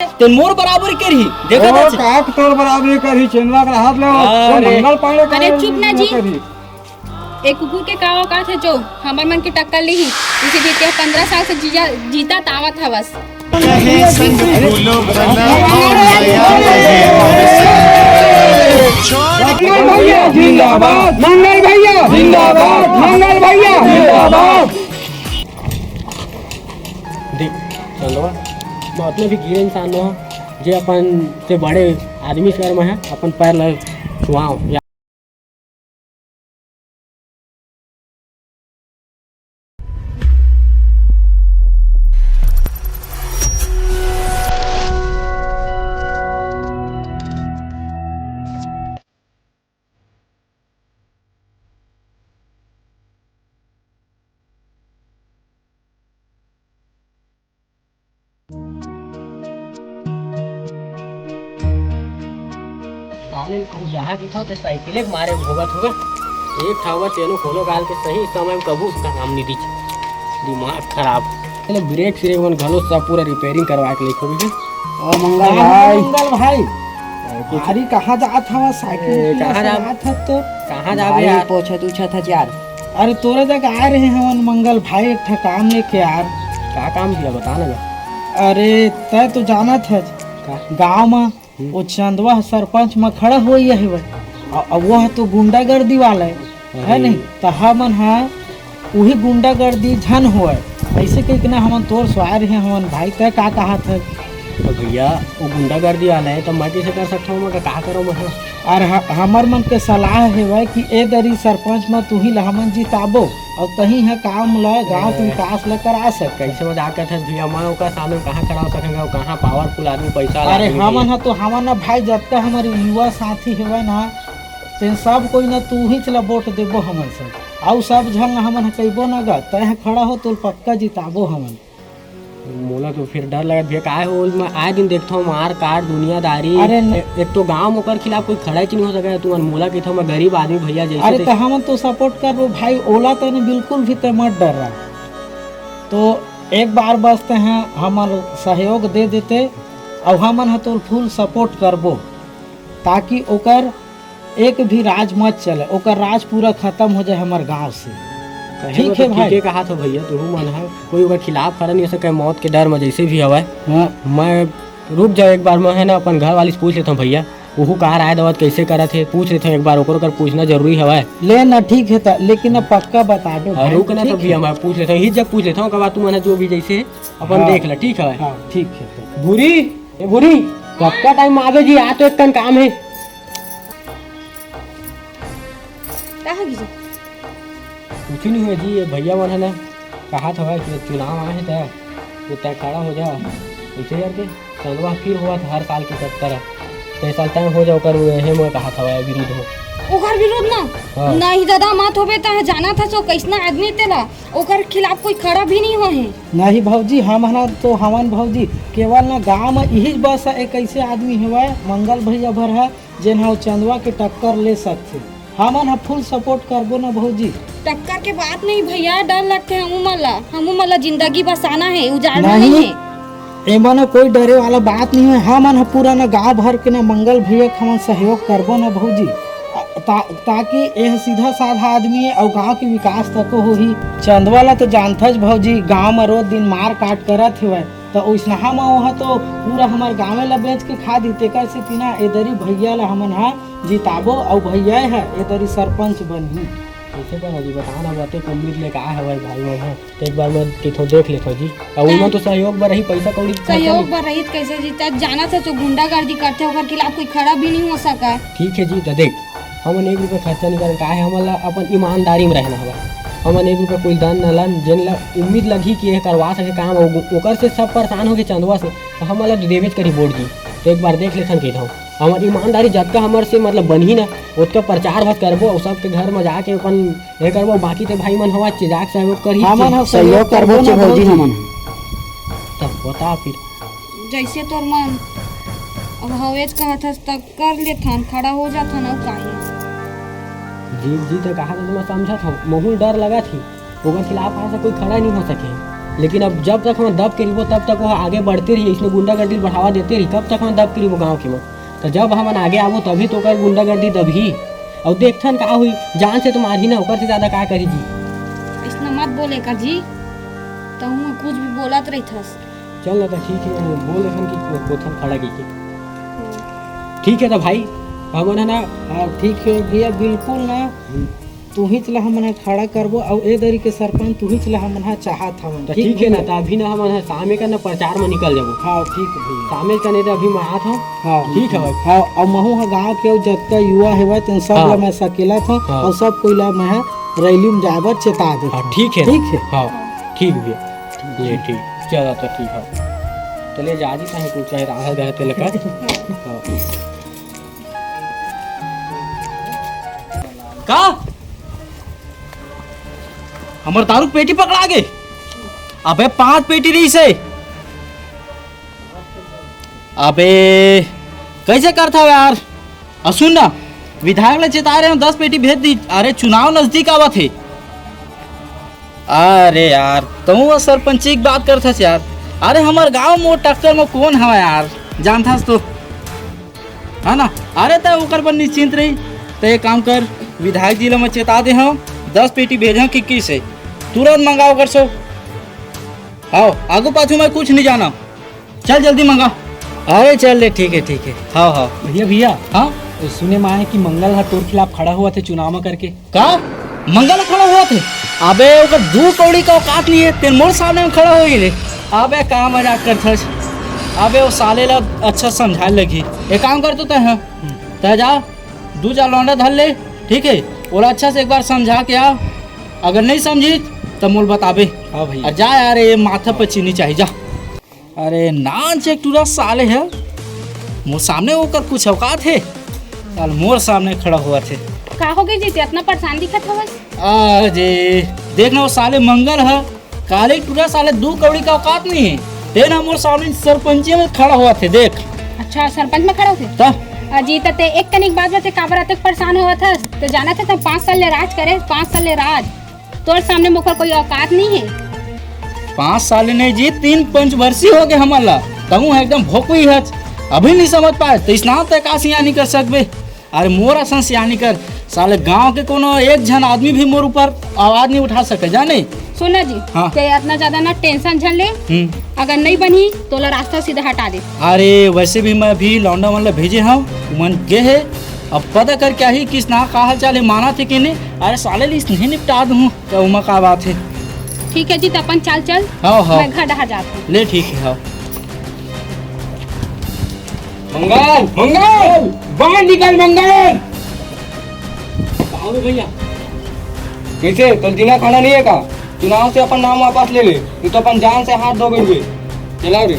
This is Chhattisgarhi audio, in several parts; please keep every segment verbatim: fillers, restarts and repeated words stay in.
ते मोर बराबरी करही, देखत ओ, हस? का तोर बराबरी करही, चंदवा के हाथ ले, ओ अरे। मंगल पांडे अरे, का चुप ना जी। करही? ए कुकुर के का औकात हे जो हमर मन के टक्कर लिही? इसे जीत के पंद्रह साल से जिया, जीता तावत हवस। मंगल भैया जिंदाबाद, मंगल भैया जिंदाबाद, मंगल भैया जिंदाबाद। देख चंदवा, मैं अपने भी गिरे इंसान नोहंव, जे अपन से बड़े आदमी सर में है, अपन पैर ल छुआव। साले कहूँ जहाँ दिखा ते साइकिले के मारे भोगत होगा। एक ठावा तेनो कोनो गाल के सही समय में कभू उसका नाम नहीं दीजिए। दिमाग खराब। चलो ब्रेक स्रेक मन घलो सब पूरा रिपेयरिंग करवा के लेके होगी। ओ मंगल भाई। मंगल भाई। अरे कहाँ जात हवा साइकिल ए, कहाँ जा- चलात हस तो? कहाँ जाबे भाई, यार? पोछत उछत हस यार। अरे तोरे जग आए रहे हवन मंगल भाई, एक ठा काम लेके यार। का काम भैया, बता ना बे। अरे तय तो जानत हस, का? गाँव म हम्म। वो चंदवा ह सरपंच म खड़ा होई हे भाई। अ-, अ-, वो ह तो गुंडागर्दी वाला है, है अरे। नहीं? त हमन ह उही गुंडागर्दी झन होय, ऐसे कहिके ना हमन तोर सुवार हे हमन भाई, तय का कहा था? तो भैया, वो गुंडागर्दी वाला है, तो मैं कैसे कर सकता हूँ? मैं का करो मैं? और ह-, हमर मन के सलाह हेवय कि ए दरी सरपंच म तुही ल हमन जिताबो, और तही ह काम ल, गांव के ए। विकास ल करा सके। कैसे मजाक करत हस भैया? मैं ओकर सामने कहाँ खड़ा हो सकेंगे? वो कहाँ पावरफुल आदमी, पैसा वाला अरे आदमी हमन भैया। ह तो हमन न भाई, जतका हमर युवा साथी हेवय ना, तेन सब कोई न तुहीच ल वोट देबो हमन सब, अउ सब झन ल हमन ह कहिबो न गा, तय ह खड़ा हो, तोल पक्का जिताबो हमन। मोला तो फिर डर लगत भैया, काहे हो, मैं आए दिन देखथव मार काट दुनियादारी। अरे न- ए-, एक तो गांव में ओकर खिलाफ कोई खड़ा ही नहीं हो सके, तुमन मोला कहथव मैं गरीब आदमी भैया जैसे अरे तैसे। त हमन तो सपोर्ट करबो भाई, ओला तने बिल्कुल भी ते मत डर रहा। तो एक बार बस ते हैं हमर सहयोग दे देते, अउ हमन ह तोर फुल सपोर्ट करबो, ताकि ओकर एक भी राज मत चले, ओकर राज पूरा खत्म हो जाए हमर गांव से। कहे ठीक वो है तो भाई। ठीक है कहा था भैया, तू मन है कोई ओकर खिलाफ खड़ा नहीं हो सके, मौत के डर में जैसे भी हवय। हाँ। मैं रुक जाओ एक बार, मैं है ना अपन घर वाली से पूछ लेता हूँ भैया, ओहू का राय दवत कैसे करत है, पूछ लेता हूँ एक बार, ओकर ओकर पूछना जरूरी हवय। ले ना ठीक है त, लेकिन अब पक्का बता दो हाँ, भाई, रुक ना ठीक तो है? भैया मैं पूछ लेता हूँ, ही जब पूछ लेता हूँ, ओकर बाद तू मन जो भी जैसे अपन हाँ। देख ले, ठीक हवय? हाँ, ठीक है तो। भूरी, ए भूरी, कतका टाइम में आबे जी, आ तो एक कन काम है। का हो गिस? कुछ नहीं हुआ जी, ये भैया मन है ना, कहा था कि चुनाव आए हैं तो, तो तय खड़ा हो जा, ऐसे करके चंदवा फिर हुआ था हर साल के चक्कर, तो इस साल तय हो जा ओकर, हे मैं कहा था विरोध हो। ओकर विरोध ना? हाँ। नहीं दादा, मत होबे, तय जाना था सो कैसना आदमी तेला, ओकर खिलाफ कोई खड़ा भी नहीं हुआ है। नहीं भौजी, हम ना तो हवन भौजी, केवल ना गांव में यही बस एक ऐसे आदमी हुआ है, मंगल भैया भर है, जेन ह चंदवा के टक्कर ले सकथे। हमन ह फुल सपोर्ट करबो न भौजी। टक्कर के बात नहीं भैया, डर लगथे हमू मन ला। हमू मन ला जिंदगी बसाना है, उजाड़ना नहीं नहीं। है। एमा न कोई डरे वाला बात नहीं है। हमन ह पूरा न गांव भर के न मंगल भैया के हमन सहयोग करबो न भौजी। ता-, ताकि एह सीधा साधा आदमी है अउ गांव के विकास तको होही। चंदवा ला तो जानथस भौजी, गांव म रोज दिन मार काट करत हेवय। त ओइसनहा म ओह तो पूरा हमर गाँवे ल बेच के खा दी, तेकर सेती ना ए दरी भैया ल हमन ह जिताबो अउ भैया ह ए दरी सरपंच बनही। कइसे करा जी, बता ना, बाते के उम्मीद लेके आए हवय भाई मन ह, त एक बार मैं किथो देख लेथव जी। अउ ओमा तो सहयोग बर रही, पइसा कौड़ी के खर्चा सहयोग नहीं। बर रही त कइसे जी, त जानत हस तो गुंडागर्दी करथे, ओकर खिलाफ कोई खड़ा भी नहीं हो सका। ठीक है जी, त देख, हमन एक रुपया खर्चा नहीं करन, काहे हमन ला अपन ईमानदारी में रहना हवय। हमन एक रुपया कोई दन न लन, जेन ला उम्मीद लगही कि ये करवा सके काम, अउ ओकर से सब परेशान होके चंदवा से, त हमन ला देवेच करही वोट जी। त एक बार देख लेथन कहिथव, हमर ईमानदारी जतका हमर से मतलब बनही ना, ओतका प्रचार भर करबो, अउ सबके घर में जाके अपन ये करबो, बाकी ते भाई मन हवा जाके सहयोग करही। हमन ह सहयोग सहयोग करबो करबो चे ना भौजी भौजी। हमन। तब बता फिर। जैसे तोर मन। अब हवेच कहत हस त कर लेथन, खड़ा हो जाथन, अउ काहे? जी, जी, त कहा त मैं समझत हूँ, महूल डर लगत ही, ओकर खिलाफ आज कोई खड़ा नहीं हो सके। लेकिन अब जब तक हमन दब के रहिबो, तब तक वो आगे बढ़ते रही, इसने गुंडागर्दी बढ़ावा देते रही। कब तक हमन दब के रहिबो गाँव के म? तो जब हमन आगे आबो, तभी तो ओकर गुंडागर्दी दबही। और देखथन का हुई, जान से तो मारही ना, ओकर से ज्यादा का करी जी। अइसना मत बोले का जी, तहूँ कुछ भी बोलत रहिथस। चल ना, तो ठीक है, बोल देथन कि कोथन खड़ा की, की। ठीक है, तो भाई, हमन है ना। हाँ, ठीक है भैया, बिल्कुल ना। तुहिच ला हमन ह खड़ा करबो, अउ ए दरी के सरपंच तुहिच ला हमन ह चाहत हवन। तो ठीक है ना, तो अभी ना हमन ह शामे का ना प्रचार में निकल जाबो। हाँ, ठीक है भैया। शामे का नहीं तो अभी मैं आत हूँ। हाँ। ठीक है भाई। हाँ, अउ महू ह गाँव के अउ जतका युवा हेवय, तेन सब हाँ। ला मैं सकेलत हूँ, हाँ। अउ सब कोई ला मैं ह रैली में जाए बर चेता देत हाँ, हूँ। ठीक है। ठीक है। हाँ, ठीक भैया। ये ठीक। चला तो ठीक है। तो ले जा जी, चाहे तू चाहे राधा दे तेल का। हाँ। का? हमर दारू के पेटी पकड़ा गे? अबे पांच पेटी रहिस हे। अबे कैसे करथव यार? अउ सुन ना, विधायक ला चेता रहे हो, दस पेटी भेज दी। अरे चुनाव नजदीक आवत हे। अरे यार, तहूँ सरपंची के बात करथस यार। अरे हमर गांव मोर टक्कर में कौन हवा यार, जानथस तो, है ना? अरे त ओकर पर निश्चिंत रही। त एक काम कर, विधायक जी ला मैं चेता दे हूँ, दस पेटी भेजो कि किस है, तुरंत मंगाओ कर सो। हाँ, आगू पाछू मैं कुछ नहीं जाना। चल जल्दी मंगा। अरे चल ले, ठीक है, ठीक है। हाँ, हाँ। भैया, भैया। हाँ? तो सुने में आए कि मंगल हा तोर खिलाफ खड़ा हुआ थे चुनाव में करके। का? मंगल खड़ा हुआ थे? अबे ओकर दू कौड़ी का औकात नहीं है, तेन मोर सामने में खड़ा हो गए। अबे का मजाक करथस? अबे वो साले ला अच्छा समझाए लगी। एक काम कर तो तय, हाँ, तय जा, दू चार लौंडा धर ले, ठीक है? ओला अच्छा से एक बार समझा के आ, अगर नहीं समझी तो मोल बताबे। हाँ भैया। और जा यार, ये माथा पर चीनी चाहिए, जा। अरे नान से टूरा साले है, मोर सामने ओकर कुछ औकात है, साल मोर सामने खड़ा हुआ थे। का हो गई जी, ते इतना परेशान दिखत हवस? अरे देख ना, वो साले मंगल है, काले टूरा साले दू कौड़ी का औकात नहीं है, ते ना मोर सामने सरपंची में खड़ा हुआ थे, देख। अच्छा, सरपंच में खड़ा थे? त? अजी, त ते एक कनिक बात बचे, काबर अतेक परेशान हुआ था? ते जाना था, ते पाँच साल ले राज करे, पाँच साल ले राज। तोर सामने मोकर कोई औकात नहीं है। पाँच साल नहीं जी, तीन पंचवर्षीय हो गए हमन ला। तहूँ एकदम भोकवी हच, अभी नहीं समझ पाए। तो स्नान तय का सियानी कर सकबे? अरे मोर असन सियानी कर, साले गांव के कोनो एक झन आदमी भी मोर ऊपर आवाज नहीं उठा सके, जाने? सुन ना जी, हाँ। ते इतना ज्यादा ना टेंशन झन ले। हम्म। अगर नहीं बनी तो ला रास्ता सीधा हटा दे। अरे वैसे भी मैं अभी लौंडा मन ला भेजे हूँ, मन गे है। अब पता कर क्या ही किस ना का हाल चाल है, माना थे कि नहीं। अरे साले ला इसने निपटा दूँ। त ओमा का बात हे? ठीक हे जी, त अपन चाल चल। हव, हव। मैं घर डहर जात हूँ। ले ठीक हे, हव। मंगल, मंगल, बाहर निकल मंगल। का हो भैया? कैसे, तोर जीना खाना नहीं है का? चुनाव से अपन नाम वापस ले ले, नहीं तो अपन जान से हाथ धो बैठबे। चला रे।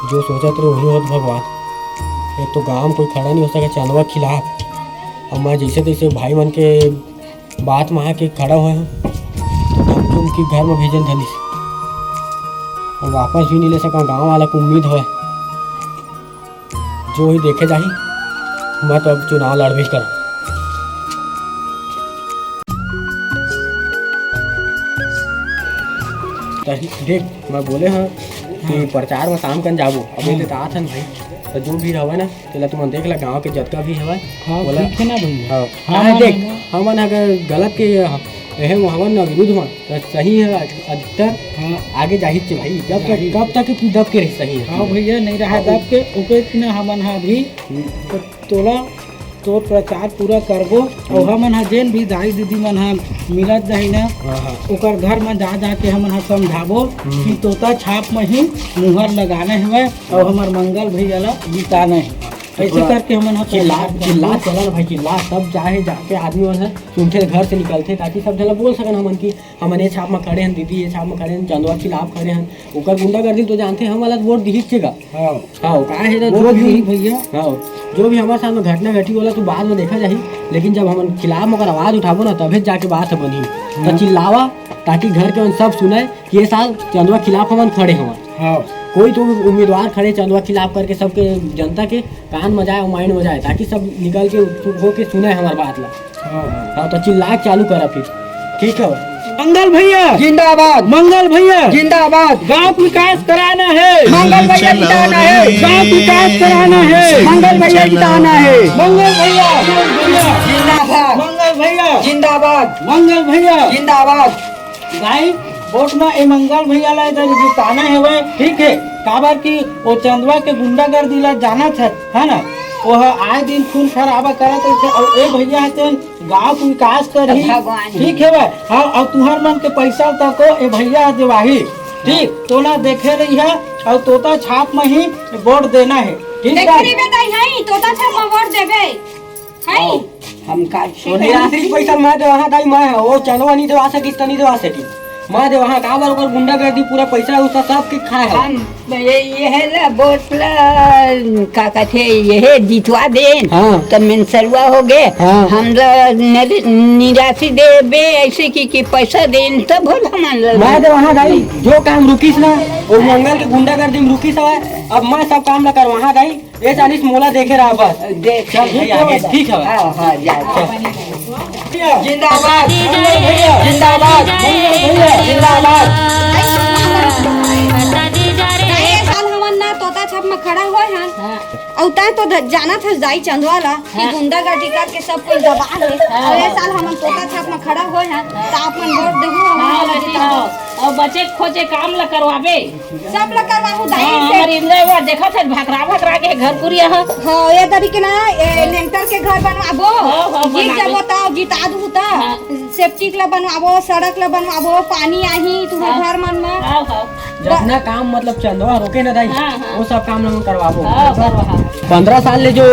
जो सोचत रहे वही होत भगवान। एक तो गांव में कोई खड़ा नहीं हो सके चंदवा के खिलाफ। अब मैं जैसे तैसे भाई मन के बात में आके खड़ा होय हूँ, धमकी उमकी घर में भेजन धलिस। अब वापस भी नहीं ले सका, गांव वाला को उम्मीद होय। जो ही देखे जाही, मैं तो अब चुनाव लड़बे करहूँ। तही देख, मैं बोले हूँ कि हाँ। प्रचार में काम करन जाबो। अब हाँ। ये तो आथन भाई, तो जो भी रहवे ना, तेला तुमन देख ला, गांव के जतका भी हवय, हाँ, बोला। ठीक है ना भैया? हाँ। हाँ, काहे हाँ, देख, हाँ। हमन अगर गलत के, एहे में हवन ना विरुद्ध में, तो सही है अधिकतर हाँ। आगे जाहिर से भाई, जब तक, जाहिर। कब तक तू दब के रही सही है। हाँ भैया, नहीं रहा हाँ, दब के, ओके ना हमन हा भी हम्म। तो तोला, तो प्रचार पूरा करबो। हम्म। और हमन हा जेन भी दाई दीदी मन हा मिलत जाही ना, हाँ, हाँ। ओकर घर में जा जा के हमन हा समझाबो हम्म। कि तोता छाप में ही मुहर लगाना है और हम्म। हमर मंगल भैया ला जिताना है। ऐसे थोड़ा करके हमन ह चिल्ला, प्रचार चिल्ला करबो। चला ना भाई, चिल्ला, तब जाहे जाके आदमी मन ह सुनथे, घर से निकलथे, ताकि सब झन ला बोल सकन हमन कि हमन ये छाप म खड़े हन दीदी, ये छाप म खड़े हन, चंदवा के खिलाफ खड़े हन। ओकर गुंडागर्दी तो जानथे, हम वाला वोट दिहिस छेगा। हाँ। हाँ, का है ना, वो जो भी भी भैया। हाँ, जो भी हमारे साथ में घटना घटी वाला तो बाद में देखा जाही, लेकिन जब हमन खिलाफ में अगर आवाज उठाबो ना, तभे जाके बात ह बनही। तो हाँ। चिल्लावा, ताकि घर के मन सब सुने। ये साल चंदवा खिलाफ हमन खड़े हवन। हाँ। कोई तो उम्मीदवार खड़े चंदवा खिलाफ करके सबके जनता के कान में जाए और माइंड में जाए, ताकि सब निकल के उत्सुक होके सुने हमार बात ला। हाँ। हाँ, तो चिल्ला के चालू करा फिर। ठीक है। मंगल भैया जिंदाबाद। मंगल भैया जिंदाबाद। गांव का विकास कराना है। मंगल भैया जिताना है। गांव का विकास कराना है। मंगल भैया जिताना है। मंगल भैया, मंगल भैया। जिंदाबाद। मंगल भैया जिंदाबाद। मंगल भैया जिंदाबाद। भाई, वोट में ए मंगल भैया ला इधर जिताना हवे, ठीक है। काबर कि वो चंदवा के गुंडागर्दी ला जानत है, है ना? वो ह आए दिन खून खराबा करत रहिथे, अउ ए भैया हतेन गांव के विकास करही, भगवान। ठीक है भाई। हाँ, अउ तुहर मन के पैसा तको ए भैया ह देवाही, ठीक? तोला देखे रही है, अउ तोता छाप में ही वोट देना है, ठीक देख है? रे बेटा, यही तोता छाप में वोट देबे। है? हम का तो निराश्रित पैसा मैं देवाहा दाई, मैं वो चंदवा नहीं देवा सकिस तो नहीं देवा सकिस। मैं देवाहा काबर ओकर गुंडागर्दी पूरा पैसा उसका सब के खाए है। हम ये, ये है ला बोतला का कथे ये है जितवा देन। हाँ। तो मेंसरुआ हो गए। हाँ। हम ला नर-, निराशी देबे ऐसे की, की पैसा देन तब भला मान ला। मैं देवाहा दाई जो काम रुकिस ना वो मंगल के गुंडागर्दी में रुकिस हवय। अब मैं सब काम ला करवाहा दाई। ए चालीस मोला देखे रहा बस। देख चल, ठीक है, ठीक है। हाँ, हाँ, जा, जा। जिंदाबाद, जिंदाबाद, जिंदाबाद। ए साल हमन ना तोता छाप में खड़ा होए हन। हाँ। अउ तैं तो ध-, जानत हस दाई चंदवा ला कि हाँ। गुंडागर्दी करके सब कोई दबा दे। हाँ। अउ ए साल हमन तोता छाप में खड़ा होए हन, त आप मन वोट देहू, हमन हाँ, ला बेटी, जिताबो। हाँ। अउ बचे खोचे काम ला करवाबे। सब ला करवाहू दाई हाँ, से। हमर इंद्रा एक बार देखत हे, भकरा भकरा के घर कुरिया ह। हाँ, ये दरी के ना, ए, लेंटर के घर बनवाबो। हाँ, हाँ, जीत बनाबे। जाबो त, जिता दू त। हाँ। सेप्टिक ला बनवाबो, सड़क ला बनवाबो, पानी आही तुहर हाँ। घर मन म। हाँ, हाँ। जतना काम मतलब चंदवा रोके ना दाई, हाँ, हाँ। वो सब काम ला हम करवाबो। हाँ, करवाहा। पंद्रह साल ले जो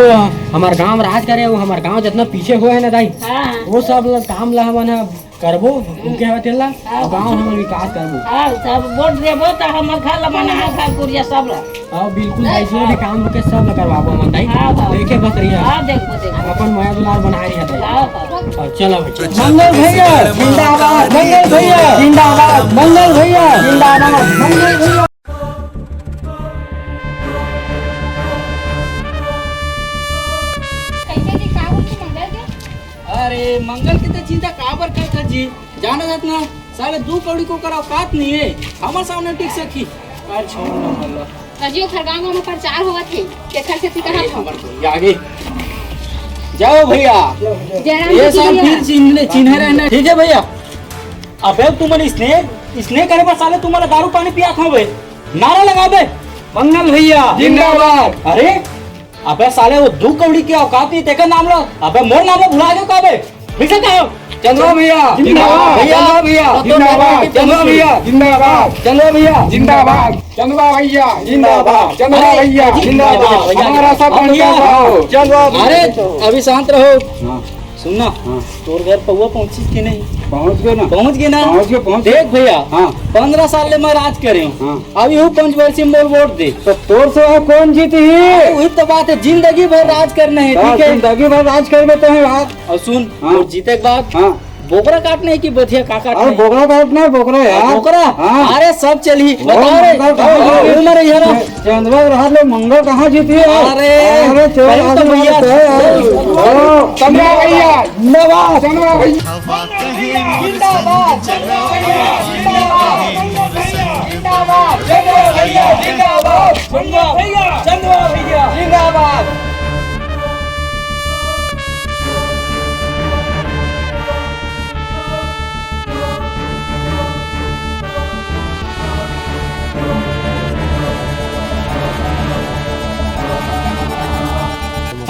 हमार गांव राज करे, वो हमार गांव जतना पीछे हुए है ना दाई, हाँ, हाँ। वो सब ला काम ला हमन ह करबो, उनके हवा तेल ला, हाँ। गाँव हमन विकास करबो। हाँ, सब वोट देबो त हमर घर ला बना, घर कुरिया सब ला। हाँ, बिल्कुल भाई, जो भी काम रुके सब ला करवाबो हमन दाई। हाँ, हाँ। देखे बस रही है। हाँ, देखबो, देखबो। अपन मया दुलार बनाए रही है दाई। हाँ, हाँ। हाँ, चलो भाई। मंगल भैया जिंदाबाद, मंगल भैया जिंदाबाद, मंगल भैया जिंदाबाद, मंगल भैया। कैसे जी, का होथे मंगल के? अरे, मंगल के त चिंता काबर करत हस जी? जानत हस ना, साले दू कौड़ी के ओकर औकात नहीं है, हमर सामने टिक सकही। अरे, छोड़ ना, मतलब। अजी, ओखर गाँव में प्रचार होवत हे, तेखर सेती अरे, कहत हँव। हमर भैया आगे। जाओ भैया। जय राम ये जी की साल भैया। फिर चिन्ह, चिन्ह रहना, ठीक है भैया? अबे तुमन इसने, इसने करे बर साले तुम्हारा दारू पानी पियात हँव बे। नारा लगाबे, मंगल भैया जिंदाबाद। अरे, अबे साले वो दू कौड़ी के औकात नहीं, तेकर नाम ला, अबे मोर नाम ला भुला गयो का बे? मिलसे का हो? चंदवा भैया जिंदाबाद। भैया, चंदवा भैया तो जिंदाबाद। चंदवा भैया जिंदाबाद। चंदवा भैया जिंदाबाद। चंदवा भैया जिंदाबाद। चंदवा अरे, भैया जी, जिंदाबाद। भैया, हमारा सब अब भैया, बनकर रहो। चंदवा भैया। अरे, अभी शांत रहो। हाँ। सुन ना, हाँ। तोर घर पौवा पहुंचिस कि नहीं? पहुंच गए ना। पहुंच गए ना? पहुंच गए, पहुंच गए। देख भैया, हाँ। पंद्रह साल ले मैं राज करे हँव। हाँ। अब यहू पंचवर्षी में मोर वोट दे। तो तोर से वहाँ कौन जीत ही? अरे, वही तो बात है, जिंदगी भर राज करना है, बस, ठीक है? जिंदगी भर राज करबे तो है यार। और सुन, हाँ। वोट जीते के बाद हाँ। बोकरा काटना है कि बधिया का काटना अरे है? बोकरा काटना है, बोकरा यार। बोकरा? हाँ। अरे सब चलही। वो बताओ रे। मंगल कहाँ आओ, जीती? आओ, उमर ही है ना। चंद्रमा के राहत ले मंगल कहाँ जीती है? अरे, अरे चल, कहीं तो आज भैया। मत है। ओ, चंद्रमा भैया। जिंदाबाद। चंद्रमा भैया। जिंदाबाद। चंद्रमा भैया। जिंदाबाद। जिंदाबाद। चंद्रमा भैया। जिंदाबाद। चंद्रमा भैया। चंद्रमा भैया। जिंदाबाद।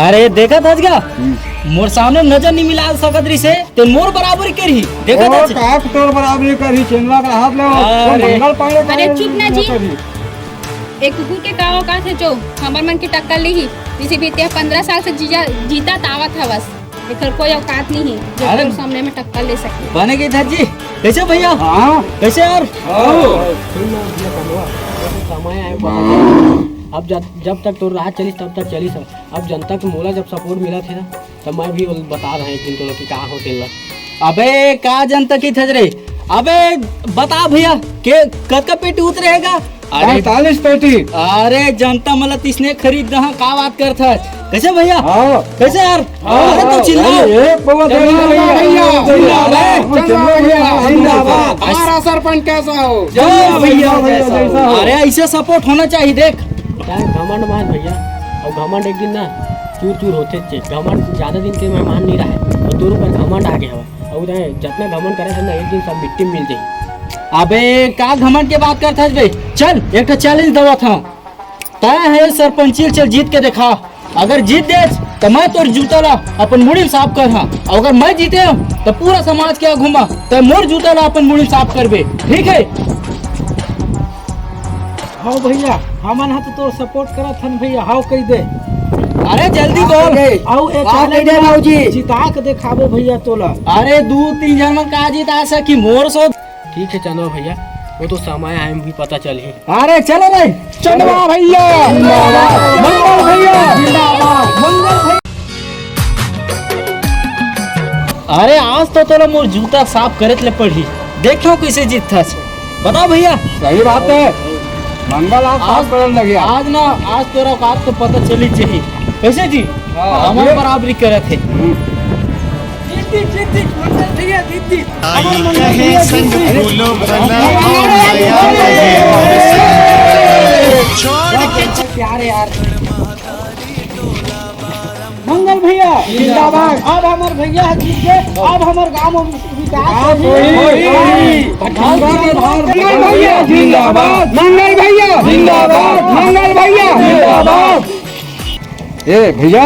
अरे, देखत हस गा? हम्म। मोर सामने नजर नहीं मिला सकत रहिसे, ते मोर बराबरी करही। देखत ओ, हस? का तोर बराबरी करही, चंद्रमा के राहत ले, अरे। मंगल पांडे अरे, करे चुप ना जी। करही। एक कुकुर के का औकात है जो हमर मन के टक्कर लेही? जैसे भी ते पंद्रह साल से जीजा, जीता तावत हवस। एकर कोई औकात नहीं है, जो अरे तोर सामने में टक्कर ले सके। बने गई धर जी, कैसे भैया? हाँ। कैसे यार? हाँ। सुन ना, भैया, कमवा, समय आए, पता चले। अब जब, जब तक तोर राज चलिस, तब तक चलिस। अब जनता के मोला जब support मिलत हे ना, तब मैं भी बता रहे एक दिन तोला कि का हो तेला। अबे, का जनता की थज रे? अबे, बता भैया, के कतका पेटी उतरे हे गा? अरे, पैंतालीस पेटी। अरे, जनता मन ला तइसने खरीद दहा, का बात करथस? कइसे भइया? हाँ। कइसे यार? हाँ, अरे, तो हाँ, चिल्लाओ। अरे, एक पौवा दे दो भइया। जिंदाबाद, भइया, जिंदाबाद। हमारा सरपंच कैसा हो? जय भइया, जय भइया, जैसा हो। अरे, अइसे support होना चाहिए, देख। यार, घमंड मत भइया, अउ घमंड एक दिन ना चूर चूर होथे चे। घमंड ज्यादा दिन के मेहमान नइ रहय, अउ तोर ऊपर घमंड आ गे हवय। अउ तैं जतना घमंड करत हस ना, एक दिन सब मिट्टी में मिल जाही। अबे, का घमंड के बात करत हस बे? चल, एक ठो challenge देवत हंव। तैं हे सरपंची, चल जीत के देखा। अगर जीत देस, त मैं तोर जूता ला अपन मुड़ी में साफ करहूं। अउ अगर मैं जीतेंव, त पूरा समाज के आगू म तैं मोर जूता ला अपन मुड़ी में साफ करबे, ठीक हे? हव भइया, हमन ह तो तोर support करत हन भइया, हव कहि दे। अरे जल्दी बोल। अउ एक हाँ, challenge कहि दे बाबूजी। जिता के देखाबो भइया तोला। अरे दू तीन झन मन का जिता सकही मोर सो। ठीक हे चंदवा भइया, वो तो समय आए में भी पता चलही। अरे चलो रे, चंदवा भइया जिंदाबाद, मंगल भइया जिंदाबाद, मंगल भइया। अरे आज तो तोला मोर जूता साफ करे ले पड़ही, देखो कइसे जीतथस। बताओ भइया। सही बात हे, मंगल आज साफ करन लगे। आज ना, आज तोर औकात तो पता चली जाही। कइसे जी? हाँ, हमर ये बराबरी करत हे। हम्म। जीत, जीत, जीत, जीत, मंगल भइया, जीत, जीत। आई कहे संग फूलों का नाम, आओ नया लगे। छोड़ के प्यारे यार। मंगल भइया जिंदाबाद। अब हमर भइया ह जीत गे, अब हमर गांव में विकास होही। मंगल भइया जिंदाबाद, मंगल भइया जिंदाबाद, मंगल भइया जिंदाबाद। ए भइया,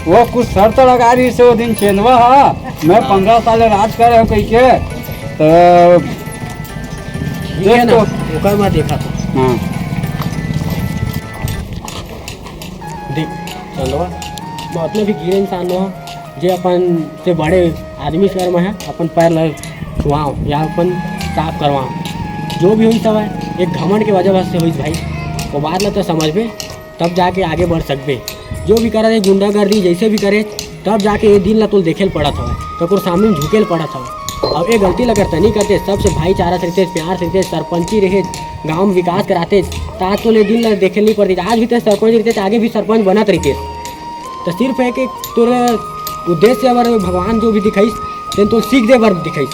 वो कुछ शर्त लगा रहिस हे वो दिन चंदवा ह, मैं पंद्रह साल राज करे हंव कहिके, त ठीक हे ना, तो ओकर मैं देखत हंव। हाँ। देख चंदवा, मैं अतना भी गिरे इंसान नोहंव जे अपन से बड़े आदमी सर में ह अपन पैर ल छुआवंव या अपन साफ करवावंव। जो भी होइस हवय, एक घमंड के वजह से होइस भाई। वो बात ल तो समझबे, तब जाके आगे बढ़ सकबे। जो भी करत हे गुंडागर्दी, जइसे भी करे, तब जाके ये दिन ला तोल देखे ल पड़त हवय, ककरो सामने में झुके ल पड़त हवय। अउ ये गलती ला अगर तैं नइ करते, सबसे भाईचारा से रहिते, प्यार से रहिते, सरपंची रहे, गांव में विकास कराते, त आज तोल ये दिन ला देखे ल नइ पड़ते। आज भी तैं सरपंच रहिते, त आगे भी सरपंच बनत रहिते। त सिर्फ एक, एक तोर उद्देश्य अगर भगवान जो भी दिखाइस, तेन तोल सीख दे बर दिखाइस।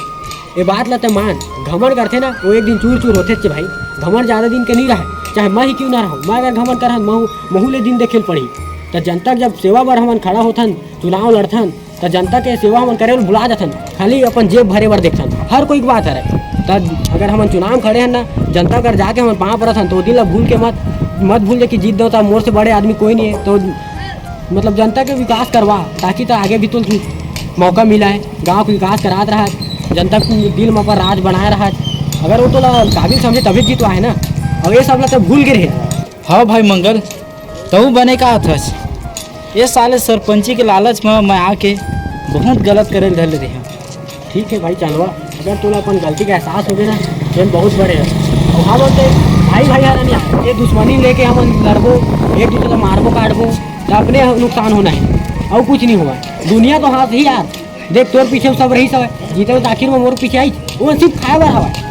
ये बात ला तैं मान, घमंड करथे ना, वो एक दिन चूर चूर होथे चे भाई। घमंड ज्यादा दिन के नइ रहय, चाहे मैं ही क्यों ना रहूं, मैं अगर घमंड करहूं, महू, महू ले दिन देखे ल पड़ही। त जनता के जब सेवा बर हमन खड़ा होथन, चुनाव लड़थन, त जनता के सेवा हमन करे ल भुला जाथन, खाली अपन जेब भरे बर देखथन। हर कोई के बात हरय। त अगर हमन चुनाव में खड़े हन ना, जनता कर जाके हमन पांव परत हन, त वो दिन ला भूल के मत, मत भूल जा कि जीत देवता मोर से बड़े आदमी कोई नइ हे। त मतलब जनता के विकास करवा, ताकि त आगे भी तो मौका मिला हे, गांव के विकास करात रहा, जनता के दिल में अपन राज बनाए रहा। अगर वो तोला काबिल समझे तभी जीतवा हे ना, अउ ये सब ला तो भूल गे रहे। हाँ भाई मंगल, तहूँ बने का हथस? ये साले सरपंची के लालच में मैं आके बहुत गलत करे ल धर ले रहे। ठीक हे भाई चंदवा, अगर तोला अपन गलती के एहसास हो गे ना, तो हम बहुत बड़े हे। अउ हाँ बोलते, भाई भाई यार नहीं, ये दुश्मनी लेके हम लड़बो, एक दूसरे को मारबो काटबो, तो अपने नुकसान होना हे, अउ कुछ नहीं हुआ। दुनिया तो हाँ सही यार, देख तोर पीछे सब रहिस हवय, जीते त आखिर में मोर पीछे आइस, वो सिर्फ खाए बर हवय।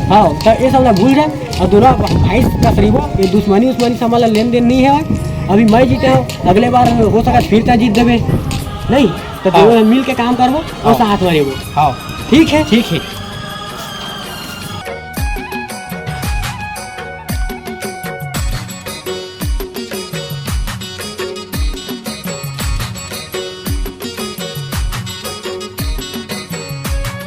हाँ, तो ये सब ला भूल जा, अउ दोनों भाई कस रहिबो, ये दुश्मनी उश्मनी सब ला लेन देन नहीं हे। अभी मैं जीते हंव, अगले बार हो सकत फिर तैं जीत देबे, नहीं? त हाँ। दोनों मिल के काम करबो अउ हाँ। साथ में रहिबो। हाँ। ठीक हे? ठीक हे।